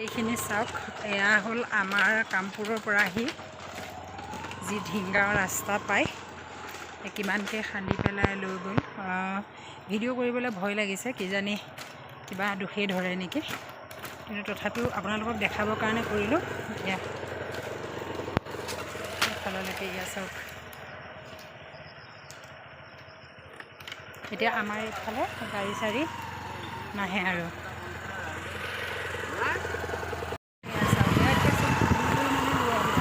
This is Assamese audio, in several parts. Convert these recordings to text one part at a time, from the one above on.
এইখিনি চাওক, এয়া হ'ল আমাৰ কামপুৰৰ পৰা আহি যি ঢিংগাঁও ৰাস্তা পায়, কিমানকৈ খান্দি পেলাই লৈ গ'ল। ভিডিঅ' কৰিবলৈ ভয় লাগিছে, কিজানি কিবা দোষেই ধৰে নেকি, কিন্তু তথাপিও আপোনালোকক দেখাবৰ কাৰণে কৰিলোঁ। এয়া এইফাললৈকে এয়া চাওক। এতিয়া আমাৰ এইফালে গাড়ী চাড়ী নাহে আৰু। এয়া চাওক, এয়া চব মানে লৈ আহিব।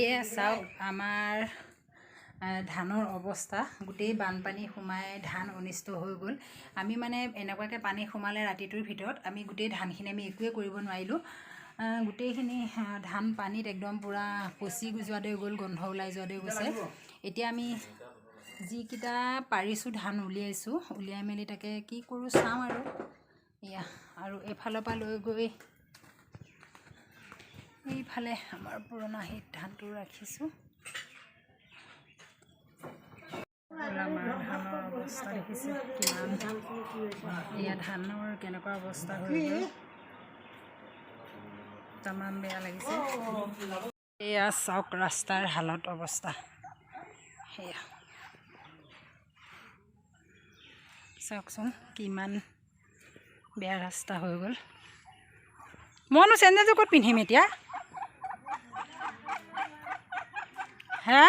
এয়া চাওক আমাৰ ধানৰ অৱস্থা, গোটেই বানপানী সোমাই ধান অনিষ্ট হৈ গ'ল। আমি মানে এনেকুৱাকৈ পানী সোমালে ৰাতিটোৰ ভিতৰত আমি গোটেই ধানখিনি আমি একোৱে কৰিব নোৱাৰিলোঁ। গোটেইখিনি ধান পানীত একদম পূৰা পচি যোৱা দৰে গ'ল, গোন্ধ ওলাই যোৱা দৰে গৈছে। এতিয়া আমি যিকেইটা পাৰিছোঁ ধান উলিয়াইছোঁ, উলিয়াই মেলি তাকে কি কৰোঁ চাওঁ আৰু। এয়া আৰু এইফালৰ পৰা লৈ গৈ এইফালে আমাৰ পুৰণা সেই ধানটো ৰাখিছোঁ। আমাৰ ধানৰ অৱস্থা দেখিছে কিমান, এয়া ধানৰ কেনেকুৱা অৱস্থা হৈ গ'ল, তামাম বেয়া লাগিছে। এয়া চাওক ৰাস্তাৰ হালত অৱস্থা, সেয়া চাওকচোন কিমান বেয়া ৰাস্তা হৈ গ'ল। মইনো চেণ্ডেলযোৰ ক'ত পিন্ধিম এতিয়া? হে,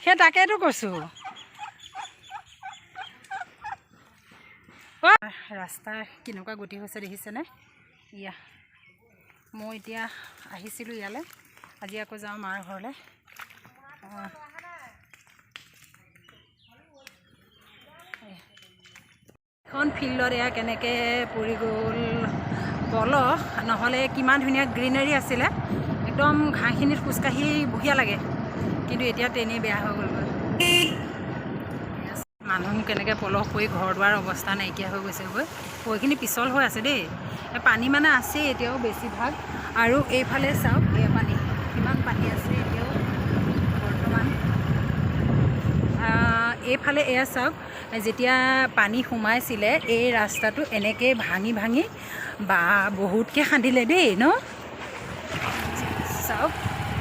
সেই তাকেতো কৈছোঁ। ৰাস্তাৰ কেনেকুৱা গতি হৈছে দেখিছেনে? ইয়া মই এতিয়া আহিছিলোঁ ইয়ালৈ, আজি আকৌ যাওঁ মাৰ ঘৰলৈ। এখন ফিল্ডত এয়া কেনেকৈ পৰি গ'ল পলস, নহ'লে কিমান ধুনীয়া গ্ৰীনাৰী আছিলে, একদম ঘাঁহখিনিত খোজকাঢ়ি বঢ়িয়া লাগে, কিন্তু এতিয়া তেনেই বেয়া হৈ গ'লগৈ। মানুহ কেনেকৈ পলস পৰি ঘৰ দুৱাৰ অৱস্থা নাইকিয়া হৈ গৈছেগৈ। ভৰিখিনি পিছল হৈ আছে দেই, পানী মানে আছেই এতিয়াও বেছিভাগ। আৰু এইফালে চাওক, এয়া পানী কিমান পানী আছে এতিয়াও বৰ্তমান। এইফালে এয়া চাওক, যেতিয়া পানী সোমাইছিলে এই ৰাস্তাটো এনেকৈ ভাঙি ভাঙি বা বহুতকৈ খান্দিলে দেই ন। চাওক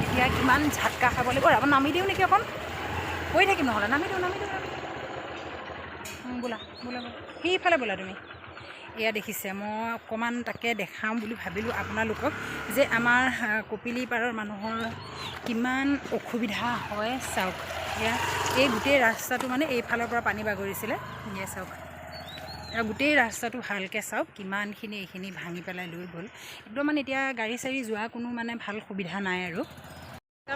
এতিয়া কিমান ঝাটকা খাব লাগিব। অ' নামি দিওঁ নেকি অকণ, পৰি থাকিম নহ'লে, নামি দিওঁ নামি দিওঁ নামি দিওঁ। বোলা বোলা বোলা, সেইফালে বোলা তুমি। এয়া দেখিছে, মই অকণমান তাকে দেখাওঁ বুলি ভাবিলোঁ আপোনালোকক যে আমাৰ কপিলী পাৰৰ মানুহৰ কিমান অসুবিধা হয়। চাওক এয়া এই গোটেই ৰাস্তাটো মানে এইফালৰ পৰা পানী বাগৰিছিলে। এয়া চাওক, আৰু গোটেই ৰাস্তাটো ভালকৈ চাওক কিমানখিনি এইখিনি ভাঙি পেলাই লৈ গ'ল একদম। মানে এতিয়া গাড়ী চাড়ী যোৱা কোনো মানে ভাল সুবিধা নাই আৰু।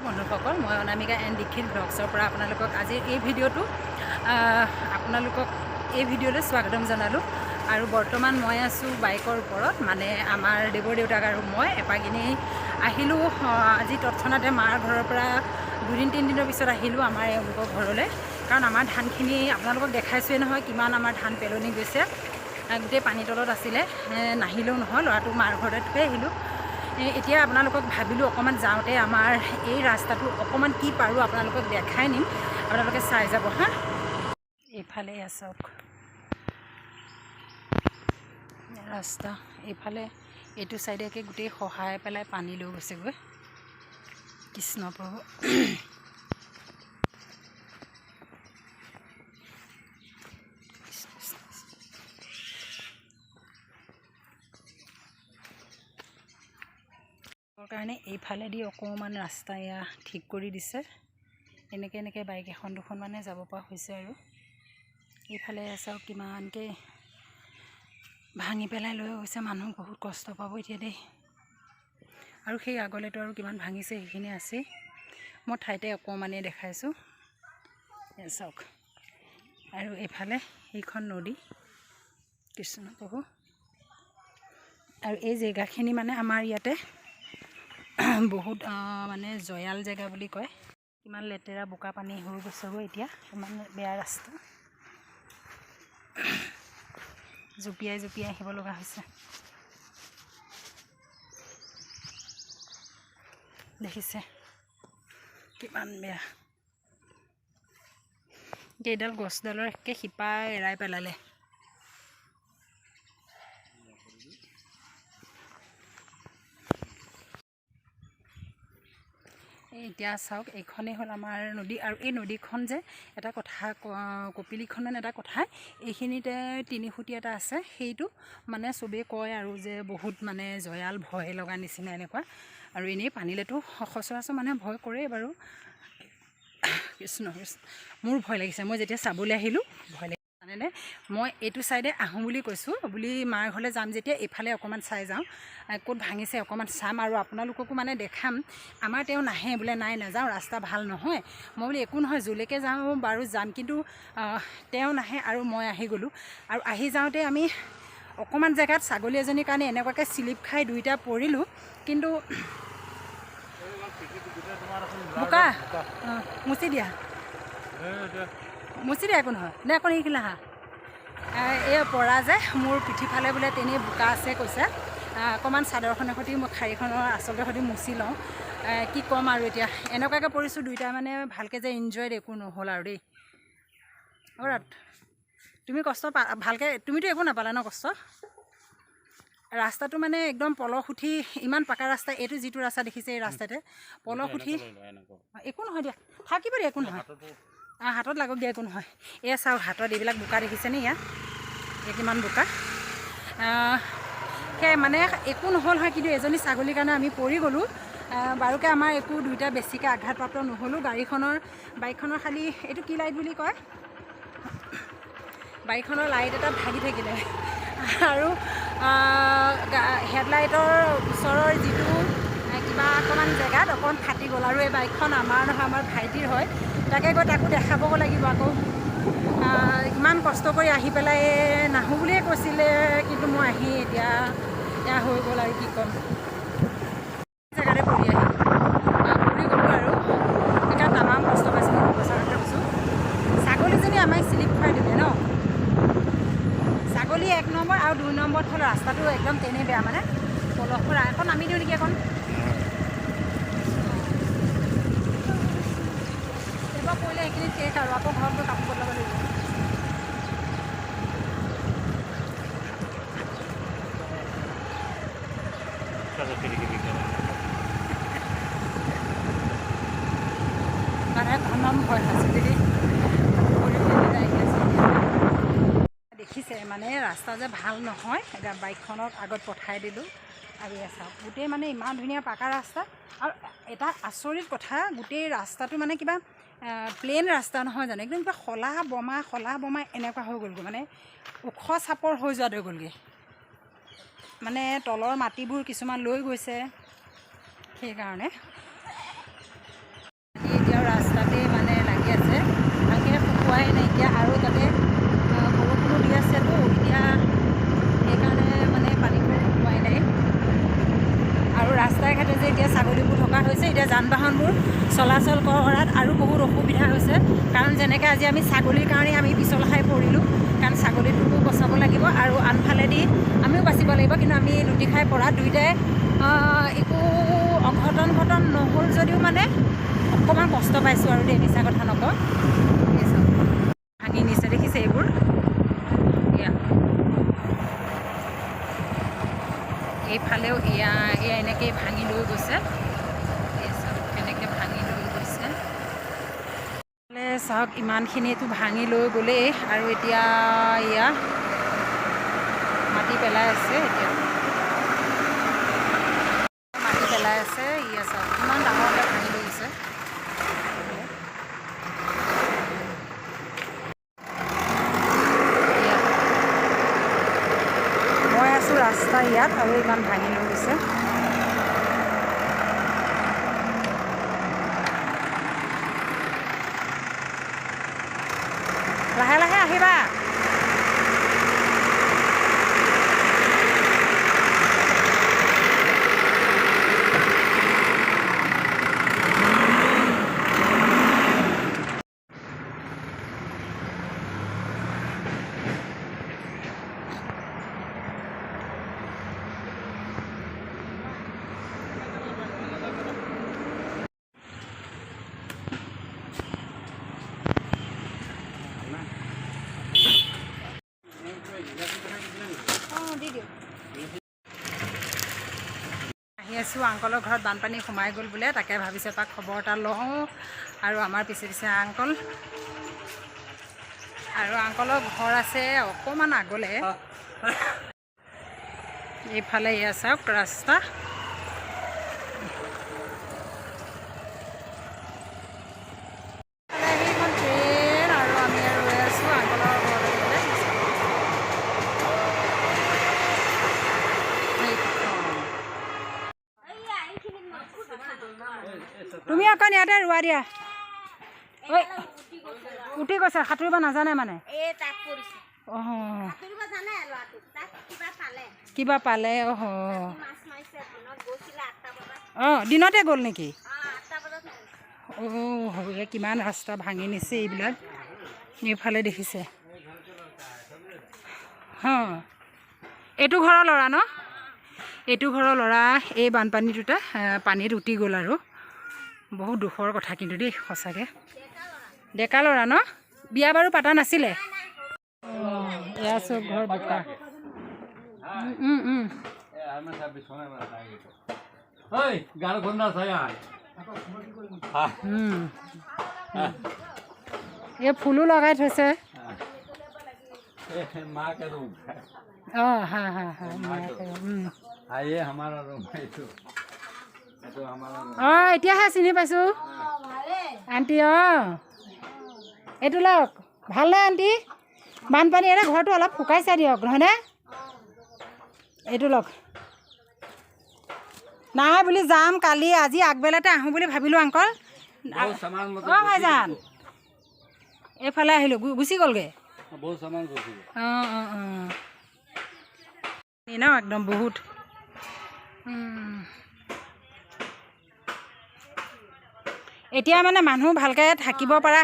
বন্ধুসকল, মই অনামিকা এণ্ড দীক্ষিত ব্লগছৰ পৰা আপোনালোকক আজিৰ এই ভিডিঅ'টো আপোনালোকক এই ভিডিঅ'লৈ স্বাগতম জনালোঁ। আৰু বৰ্তমান মই আছোঁ বাইকৰ ওপৰত, মানে আমাৰ দেৱৰ দেউতাক আৰু মই এপাক এনেই আহিলোঁ। আজি তৎক্ষণাতে মাৰ ঘৰৰ পৰা দুদিন তিনিদিনৰ পিছত আহিলোঁ আমাৰ এওঁলোকৰ ঘৰলৈ, কাৰণ আমাৰ ধানখিনি আপোনালোকক দেখাইছোঁৱে নহয় কিমান আমাৰ ধান পেলনি গৈছে, গোটেই পানী তলত আছিলে। নাহিলেও নহয়, ল'ৰাটোক মাৰ ঘৰতে থৈ আহিলোঁ। এতিয়া আপোনালোকক ভাবিলোঁ অকণমান যাওঁতে আমাৰ এই ৰাস্তাটো অকণমান কি পাৰোঁ আপোনালোকক দেখাই নিম, আপোনালোকে চাই যাব। হা, এইফালে চাওক ৰাস্তা, এইফালে এইটো চাইডেকে গোটেই সহায় পেলাই পানী লৈ গৈছেগৈ। কৃষ্ণ প্ৰভু, কাৰণে এইফালেদি অকণমান ৰাস্তা এয়া ঠিক কৰি দিছে, এনেকৈ এনেকৈ বাইক এখন দুখন মানে যাব পৰা হৈছে। আৰু এইফালে চাওক কিমানকৈ ভাঙি পেলাই লৈ গৈছে, মানুহ বহুত কষ্ট পাব এতিয়া দেই। আৰু সেই আগলৈতো আৰু কিমান ভাঙিছে সেইখিনি আছেই, মই ঠাইতে অকণমানেই দেখাইছোঁ। চাওক, আৰু এইফালে সেইখন নদী, কৃষ্ণ প্ৰভু। আৰু এই জেগাখিনি মানে আমাৰ ইয়াতে বহুত মানে জয়াল জেগা বুলি কয়। কিমান লেতেৰা বোকা পানী হৈ গৈছেগৈ এতিয়া, ইমান বেয়া ৰাস্তা, জঁপিয়াই জঁপিয়াই আহিব লগা হৈছে। দেখিছে কিমান বেয়া। এইডাল গছডালৰ একে শিপাই এৰাই পেলালে। এতিয়া চাওক, এইখনেই হ'ল আমাৰ নদী। আৰু এই নদীখন যে এটা কথা, কপিলিখন মানে এটা কথা, এইখিনিতে তিনিসুঁতি এটা আছে, সেইটো মানে চবেই কয় আৰু যে বহুত মানে জয়াল, ভয় লগা নিচিনা এনেকুৱা। আৰু এনেই পানীলেতো সচৰাচৰ মানুহে ভয় কৰেই বাৰু। কৃষ্ণ কৃষ্ণ, মোৰ ভয় লাগিছে। মই যেতিয়া চাবলৈ আহিলোঁ ভয় লাগিছে জানেনে। মই এইটো ছাইডে আহোঁ বুলি কৈছোঁ বুলি, মাৰ ঘৰলৈ যাম যেতিয়া এইফালে অকণমান চাই যাওঁ, ক'ত ভাঙিছে অকণমান চাম আৰু আপোনালোককো মানে দেখাম। আমাৰ তেওঁ নাহে বোলে, নাই নাযাওঁ, ৰাস্তা ভাল নহয়। মই বোলো একো নহয়, য'লৈকে যাওঁ বাৰু যাম, কিন্তু তেওঁ নাহে আৰু মই আহি গ'লোঁ। আৰু আহি যাওঁতে আমি অকণমান জেগাত ছাগলী এজনীৰ কাৰণে এনেকুৱাকৈ শ্লিপ খাই দুইটা পৰিলোঁ, কিন্তু বোকা মুচি দিয়া, মুচি দিয়া, একো নহয় নে অকণ এইখিলা। হা, এই পৰা যে মোৰ পিঠি ফালে বোলে তেনেই বোকা আছে কৈছে। অকণমান চাদৰখনৰ সৈতে, মই শাৰীখনৰ আচলতে সৈতে মুচি লওঁ। কি ক'ম আৰু, এতিয়া এনেকুৱাকৈ পৰিছোঁ দুইটা, মানে ভালকৈ যে এনজয় একো নহ'ল আৰু দেই। অৰাত তুমি কষ্ট পা ভালকৈ, তুমিতো একো নাপালা ন কষ্ট? ৰাস্তাটো মানে একদম পলস উঠি, ইমান পাকা ৰাস্তা এইটো, যিটো ৰাস্তা দেখিছে এই ৰাস্তাতে পলস উঠি। একো নহয় দিয়া, থাকিব দিয়া, একো নহয়। হাতত লাগক দিয়া, একো নহয়। এয়া চাওক, হাতত এইবিলাক বোকা দেখিছেনে? ইয়াত এই কিমান বোকা। সেয়াই মানে একো নহ'ল হয়, কিন্তু এজনী ছাগলীৰ কাৰণে আমি পৰি গ'লোঁ। বাৰুকে আমাৰ একো দুইটা বেছিকৈ আঘাতপ্ৰাপ্ত নহ'লোঁ। গাড়ীখনৰ, বাইকখনৰ খালি এইটো কি লাইট বুলি কয়, বাইকখনৰ লাইট এটা ভাগি থাকিলে আৰু হেডলাইটৰ ওচৰৰ যিটো কিবা অকণমান জেগাত অকণ ফাটি গ'ল। আৰু এই বাইকখন আমাৰ নহয়, আমাৰ ভাইটিৰ হয়। তাকে গৈ তাকো দেখাবগৈ লাগিব আকৌ। ইমান কষ্ট কৰি আহি পেলাই নাহোঁ বুলিয়ে কৈছিলে, কিন্তু মই আহি এতিয়া এয়া হৈ গ'ল আৰু কি ক'ম। জেগাতে পৰি আহিলোঁ, পৰি গ'লোঁ আৰু এতিয়া তামাম কষ্ট পাইছোঁ। মই সঁচা কথা কৈছোঁ, ছাগলীজনী আমাক শ্লিপ খুৱাই দিলে ন। ছাগলী এক নম্বৰ আৰু দুই নম্বৰত হ'ল ৰাস্তাটো একদম তেনেই বেয়া, মানে পলস। এখন নামি দিওঁ নেকি এখন? এইবাৰ পৰিলে সেইখিনি শেষ আৰু, আকৌ ঘৰত গৈ কাপোৰ বদলাব লাগিব। মানে তামাম ভয় খাইছোঁ দেই। দেখিছে মানে ৰাস্তা যে ভাল নহয়, এতিয়া বাইকখনক আগত পঠাই দিলোঁ। আৰু এয়া চাওক, গোটেই মানে ইমান ধুনীয়া পাকা ৰাস্তা। আৰু এটা আচৰিত কথা, গোটেই ৰাস্তাটো মানে কিবা প্লেইন ৰাস্তা নহয় জানো, একদম কিবা খলা বমা খলা বমা এনেকুৱা হৈ গ'লগৈ, মানে ওখ চাপৰ হৈ যোৱা হৈ গ'লগৈ। মানে তলৰ মাটিবোৰ কিছুমান লৈ গৈছে, সেইকাৰণে এতিয়াও ৰাস্তাতেই মানে লাগি আছে, ভালকৈ শুকুৱাই নাইকিয়া। আৰু তাতে বৰষুণো দি আছেতো এতিয়া, সেইকাৰণে মানে পানীবোৰ শুকুৱাই নাই। আৰু ৰাস্তাই ঘাটে যে এতিয়া ছাগলীবোৰ থকা হৈছে, এতিয়া যান বাহনবোৰ চলাচল কৰাত আৰু বহুত অসুবিধা হৈছে। কাৰণ যেনেকৈ আজি আমি ছাগলীৰ কাৰণে আমি পিছল খাই পৰিলোঁ, কাৰণ ছাগলীটোকো বচাব লাগিব আৰু আনফালেদি আমিও বাচিব লাগিব। কিন্তু আমি লুটি খাই পৰা দুইটাই একো অঘটন ঘটন নহ'ল যদিও মানে অকণমান কষ্ট পাইছোঁ আৰু দেই, মিছা কথা নকওঁ। ভাঙি নিছে দেখিছে এইবোৰ। এয়া এইফালেও এয়া এয়া এনেকেই ভাঙি লৈ গৈছে। কেনেকৈ ভাঙি লৈ গৈছে চাওক, ইমানখিনিতো ভাঙি লৈ গ'লেই। আৰু এতিয়া এয়া মাটি পেলাই আছে, এতিয়া মাটি পেলাই আছে। ইয়া চাওক, ইমান ডাঙৰকৈ ভাঙি লৈ গৈছে। মই আছোঁ ৰাস্তা ইয়াত আৰু ইমান ভাঙি লৈ গৈছে। লাহে লাহে আহিবা। আহিছোঁ। আংকলৰ ঘৰত বানপানী সোমাই গ'ল বোলে, তাকে ভাবিছোঁ এপাক খবৰ এটা লওঁ। আৰু আমাৰ পিছে পিছে আংকল, আৰু আংকলৰ ঘৰ আছে অকণমান আগলৈ। এইফালে এয়া চাওক ৰাস্তা। এইফালে সেইখন ট্ৰেইন আৰু আমি আৰু ৰৈ আছোঁ আংকলৰ ঘৰলৈ গ'লে। সেইখন। তুমি অকণ ইয়াতে ৰোৱা দিয়া। ঐ, উঠি গৈছে, সাঁতুৰিব নাজানে মানে। এই তাত পৰিছে। অঁ। সাঁতুৰিব জানে ল'ৰাটো, তাত কিবা পালে। কিবা পালে, অহ। মাছ মাৰিছে, দিনত গৈছিলে 8টা বজাত। অঁ, দিনতে গ'ল নেকি? অঁ, 8টা বজাত মাৰিছে। অ' এই কিমান ৰাস্তা ভাঙি নিছে এইবিলাক। এইফালে দেখিছে। হ, এইটো ঘৰৰ ল'ৰা ন? এইটো ঘৰৰ ল'ৰা এই বানপানীটোতে পানীত উটি গ'ল। আৰু বহুত দুখৰ কথা কিন্তু দেই, সঁচাকৈ। ডেকা ল'ৰা ন? বিয়া বাৰু পাতা নাছিলে। অঁ, এয়া চব ঘৰ বোকা। উম, উম। ওই গাল খুন্দা ছায়া। এই ফুলো লগাই থৈছে। माँ का रूम है। অঁ, হা হা হা। हाँ, ये हमारा रूम है। ये तो हमारा रूम। অঁ, এতিয়াহে চিনি পাইছোঁ আণ্টি। অঁ, এইটো লওক। ভালনে আণ্টি? বানপানী এটা ঘৰটো অলপ শুকাইছে দিয়ক, নহয়নে? এইটো লওক। নাই বুলি যাম কালি, আজি আগবেলাতে আহোঁ বুলি ভাবিলোঁ আংকল। बहुत सामान मतलब অঁ ভাইজান, এইফালে আহিলোঁ, গুচি গ'লগৈ। बहुत सामान घुसी गया। অঁ অঁ অঁ ন, একদম বহুত। এতিয়া মানে মানুহ ভালকৈ থাকিব পৰা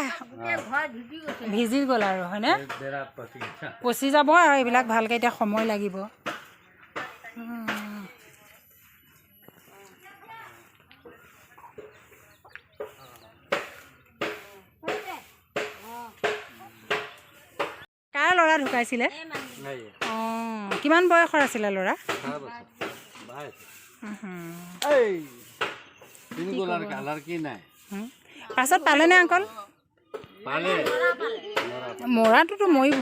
ঘৰ ভিজি গৈছে। ভিজি গ'ল আৰু, হয়নে? एक बेरा पसी गया। পচি যাব আৰু এইবিলাক, ভালকৈ এতিয়া সময় লাগিব। কাৰ ল'ৰা ঢুকাইছিলে? नहीं। অঁ, কিমান বয়সৰ আছিলে ল'ৰা? 18 বছৰ ভাই। এই তিন গো लड़का लड़की নাই। পাছত পালেনে আংকল? পালে। মৰাটোতো মৰি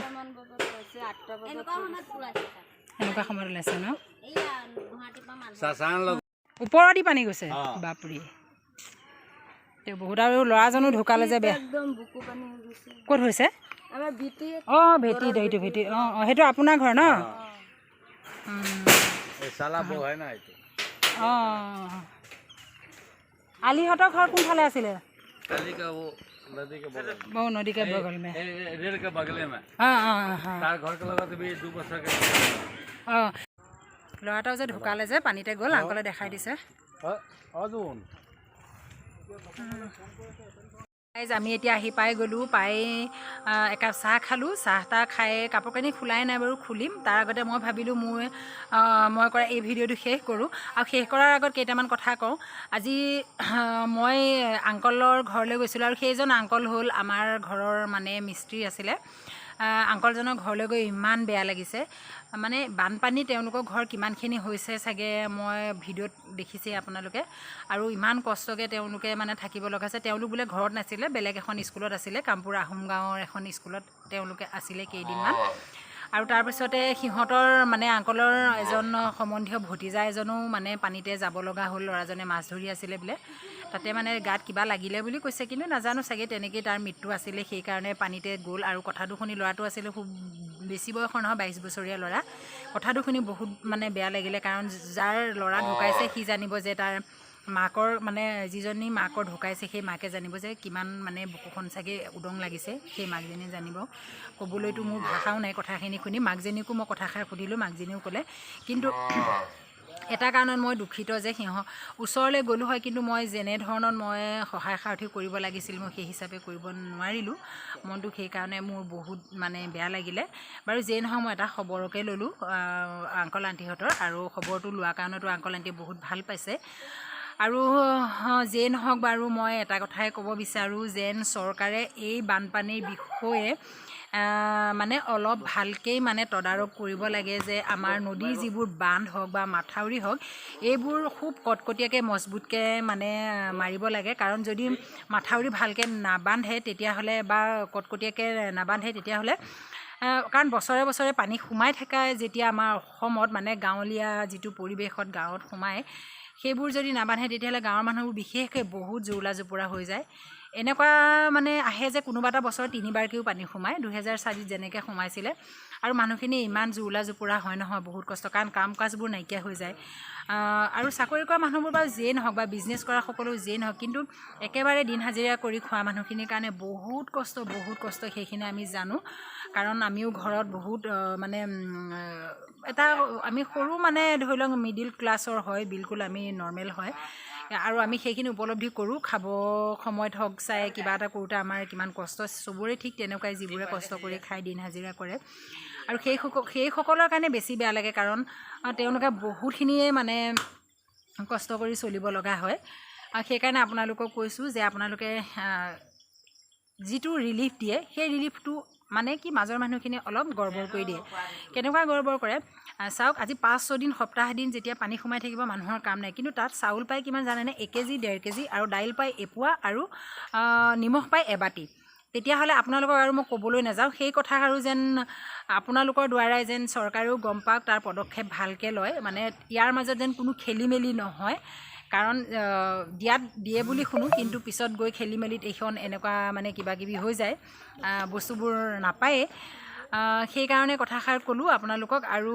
এনেকুৱা সময়ত ওলাইছে তাত। এনেকুৱা সময়ত ওলাইছে ন? এইয়া গুৱাহাটীৰ পৰা মানুহ। চাচান লগ। ওপৰেদি পানী গৈছে। অ। বাপৰে, তেওঁ বহুত। আৰু ল'ৰাজনো ঢুকালে যে, বেয়া। একদম বুকু পানী হৈ গৈছে। ক'ত হৈছে? আমাৰ ভেটি। অঁ, ভেটিত, এইটো ভেটি। অঁ অঁ সেইটো আপোনাৰ ঘৰ ন? এই साला वो है ना এইটো। অঁ, আলিহঁতৰ ঘৰ কোনফালে আছিলে? नदी का वो नदी के बगल। বৌ नदी के बगल में। ए, ए, रेल के बगले में। অঁ অঁ অঁ तार घर के लगा तो भी 2 बছर के। অঁ, ল'ৰাটাও যে ঢুকালে যে, পানীতে গ'ল, আংকলে দেখাই দিছে। অজুন। ৰাইজ, আমি এতিয়া আহি পাই গ'লোঁ। পাই একাপ চাহ খালোঁ। চাহ তাহ খাই কাপোৰ কানি খোলাই নাই বাৰু, খুলিম। তাৰ আগতে মই ভাবিলোঁ মই কৰা এই ভিডিঅ'টো শেষ কৰোঁ। আৰু শেষ কৰাৰ আগত কেইটামান কথা কওঁ। আজি মই আংকলৰ ঘৰলৈ গৈছিলোঁ আৰু সেইজন আংকল হ'ল আমাৰ ঘৰৰ মানে মিস্ত্ৰী আছিলে। আংকলজনৰ ঘৰলৈ গৈ ইমান বেয়া লাগিছে, মানে বানপানী তেওঁলোকৰ ঘৰ কিমানখিনি হৈছে চাগে মই ভিডিঅ'ত দেখিছেই আপোনালোকে। আৰু ইমান কষ্টকৈ তেওঁলোকে মানে থাকিব লগা হৈছে। তেওঁলোক বোলে ঘৰত নাছিলে, বেলেগ এখন স্কুলত আছিলে। কামপুৰ আহোম গাঁৱৰ এখন স্কুলত তেওঁলোকে আছিলে কেইদিনমান। আৰু তাৰপিছতে সিহঁতৰ মানে আংকলৰ এজন সম্বন্ধীয় ভতিজা এজনো মানে পানীতে যাব লগা হ'ল। ল'ৰাজনে মাছ ধৰি আছিলে বোলে, তাতে মানে গাত কিবা লাগিলে বুলি কৈছে, কিন্তু নাজানো, চাগে তেনেকেই তাৰ মৃত্যু আছিলে, সেইকাৰণে পানীতে গ'ল। আৰু কথাটো শুনি, ল'ৰাটো আছিলে খুব বেছি বয়সৰ নহয়, 22 বছৰীয়া ল'ৰা। কথাটো শুনি বহুত মানে বেয়া লাগিলে, কাৰণ যাৰ ল'ৰা ঢুকাইছে সি জানিব যে তাৰ মাকৰ মানে যিজনী মাকৰ ঢুকাইছে সেই মাকে জানিব যে কিমান মানে বুকুখন চাগে উদং লাগিছে, সেই মাকজনীয়ে জানিব। ক'বলৈতো মোৰ ভাষাও নাই। কথাখিনি শুনি মাকজনীকো মই কথাষাৰ সুধিলোঁ, মাকজনীও ক'লে। কিন্তু এটা কাৰণত মই দুখিত যে ওচৰলৈ গ'লোঁ হয়, কিন্তু মই যেনেধৰণত মই সহায় সাৰথি কৰিব লাগিছিল, মই সেই হিচাপে কৰিব নোৱাৰিলোঁ। মনটো সেইকাৰণে মোৰ বহুত মানে বেয়া লাগিলে। বাৰু যেই নহওক, মই এটা খবৰকে ল'লোঁ আংকল আণ্টিহঁতৰ। আৰু খবৰটো লোৱাৰ কাৰণেতো আংকল আণ্টিয়ে বহুত ভাল পাইছে। আৰু যেই নহওক বাৰু, মই এটা কথাই ক'ব বিচাৰোঁ যেন চৰকাৰে এই বানপানীৰ বিষয়ে মানে অলপ ভালকেই মানে তদাৰক কৰিব লাগে যে আমাৰ নদীৰ যিবোৰ বান্ধ হওক বা মাথাউৰি হওক, এইবোৰ খুব কটকটীয়াকৈ মজবুতকৈ মানে মাৰিব লাগে। কাৰণ যদি মাথাউৰি ভালকৈ নাবান্ধে তেতিয়াহ'লে বা কটকটীয়াকৈ নাবান্ধে তেতিয়াহ'লে, কাৰণ বছৰে বছৰে পানী সোমাই থকা যেতিয়া আমাৰ অসমত মানে গাঁৱলীয়া যিটো পৰিৱেশত গাঁৱত সোমায়, সেইবোৰ যদি নাবান্ধে তেতিয়াহ'লে গাঁৱৰ মানুহবোৰ বিশেষকৈ বহুত জুৰুলা জোপোৰা হৈ যায়। এনেকুৱা মানে আহে যে কোনোবা এটা বছৰত তিনিবাৰকৈও পানী সোমায়, 2004ত যেনেকৈ সোমাইছিলে। আৰু মানুহখিনি ইমান জুৰুলা জোপোৰা হয় নহয়, বহুত কষ্ট, কাৰণ কাম কাজবোৰ নাইকিয়া হৈ যায়। আৰু চাকৰি কৰা মানুহবোৰ বাৰু যিয়েই নহওক বা বিজনেছ কৰা সকলো যিয়েই নহওক, কিন্তু একেবাৰে দিন হাজিৰা কৰি খোৱা মানুহখিনিৰ কাৰণে বহুত কষ্ট, বহুত কষ্ট। সেইখিনি আমি জানো, কাৰণ আমিও ঘৰত বহুত মানে এটা আমি সৰু মানে ধৰি লওক মিডিল ক্লাছৰ হয়, বিলকুল আমি নৰ্মেল হয়, আৰু আমি সেইখিনি উপলব্ধি কৰোঁ। খাব সময়ত হওক চাই কিবা এটা কৰোঁতে আমাৰ কিমান কষ্ট, চবৰে ঠিক তেনেকুৱাই, যিবোৰে কষ্ট কৰি খায়, দিন হাজিৰা কৰে। আৰু সেইসকলৰ কাৰণে বেছি বেয়া লাগে, কাৰণ তেওঁলোকে বহুতখিনিয়ে মানে কষ্ট কৰি চলিব লগা হয়। আৰু সেইকাৰণে আপোনালোকক কৈছোঁ যে আপোনালোকে যিটো ৰিলিফ দিয়ে, সেই ৰিলিফটো মানে কি মাজৰ মানুহখিনি অলপ গড়বড় কৰি দিয়ে। কেনেকুৱা গড়বড় কৰে চাওক, আজি 5-6 দিন সপ্তাহ দিন যেতিয়া পানী সোমাই থাকিব মানুহৰ কাম নাই, কিন্তু তাত চাউল পায় কিমান জানেনে? 1 কেজি 1.5 কেজি, আৰু দাইল পায় এপোৱা, আৰু নিমখ পায় এবাতি। তেতিয়াহ'লে আপোনালোকক আৰু মই ক'বলৈ নাযাওঁ সেই কথা, আৰু যেন আপোনালোকৰ দ্বাৰাই যেন চৰকাৰেও গম পাওক, তাৰ পদক্ষেপ ভালকৈ লয়, মানে ইয়াৰ মাজত যেন কোনো খেলি মেলি নহয়। কাৰণ দিয়াত দিয়ে বুলি শুনো, কিন্তু পিছত গৈ খেলি মেলিত এইখন এনেকুৱা মানে কিবা কিবি হৈ যায়, বস্তুবোৰ নাপায়েই। সেইকাৰণে কথাষাৰ ক'লোঁ আপোনালোকক। আৰু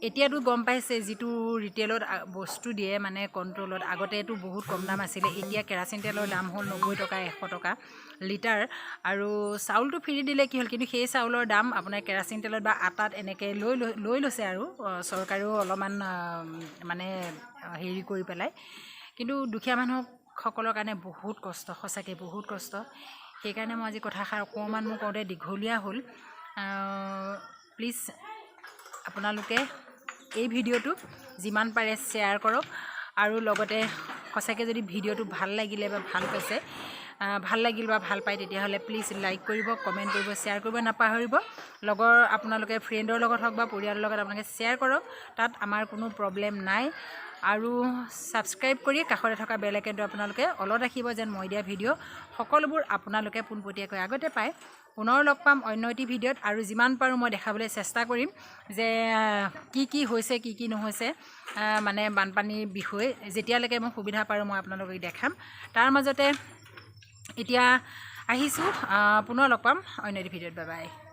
এতিয়াতো গম পাইছে যিটো ৰিটেইলত বস্তু দিয়ে মানে কণ্ট্ৰলত, আগতেতো বহুত কম দাম আছিলে, এতিয়া কেৰাচিন তেলৰ দাম হ'ল 90 টকা 100 টকা লিটাৰ। আৰু চাউলটো ফ্ৰী দিলে কি হ'ল, কিন্তু সেই চাউলৰ দাম আপোনাৰ কেৰাচিন তেলত বা আটাত এনেকৈ লৈ লৈ লৈছে। আৰু চৰকাৰেও অলপমান মানে হেৰি কৰি পেলাই, কিন্তু দুখীয়া মানুহসকলৰ কাৰণে বহুত কষ্ট, সঁচাকৈ বহুত কষ্ট। সেইকাৰণে মই আজি কথাষাৰ অকণমান মোৰ কওঁতে দীঘলীয়া হ'ল। প্লিজ আপোনালোকে এই ভিডিঅ'টো যিমান পাৰে শ্বেয়াৰ কৰক, আৰু লগতে সঁচাকৈ যদি ভিডিঅ'টো ভাল লাগিলে বা ভাল পাইছে, ভাল লাগিল বা ভাল পায়, তেতিয়াহ'লে প্লিজ লাইক কৰিব, কমেণ্ট কৰিব, শ্বেয়াৰ কৰিব নাপাহৰিব। লগৰ আপোনালোকে ফ্ৰেণ্ডৰ লগত হওক বা পৰিয়ালৰ লগত আপোনালোকে শ্বেয়াৰ কৰক, তাত আমাৰ কোনো প্ৰব্লেম নাই। আৰু ছাবস্ক্ৰাইব কৰি কাষতে থকা বেল আইকনটো আপোনালোকে অলত ৰাখিব, যেন মই দিয়া ভিডিঅ' সকলোবোৰ আপোনালোকে পোনপটীয়াকৈ আগতে পায়। পুনৰ লগ পাম অন্য এটি ভিডিঅ'ত, আৰু যিমান পাৰোঁ মই দেখাবলৈ চেষ্টা কৰিম যে কি কি হৈছে, কি কি নহৈছে, মানে বানপানীৰ বিষয়ে। যেতিয়ালৈকে মই সুবিধা পাৰোঁ মই আপোনালোকক দেখাম। তাৰ মাজতে এতিয়া আহিছোঁ, পুনৰ লগ পাম অন্য এটি ভিডিঅ'ত। Bye bye.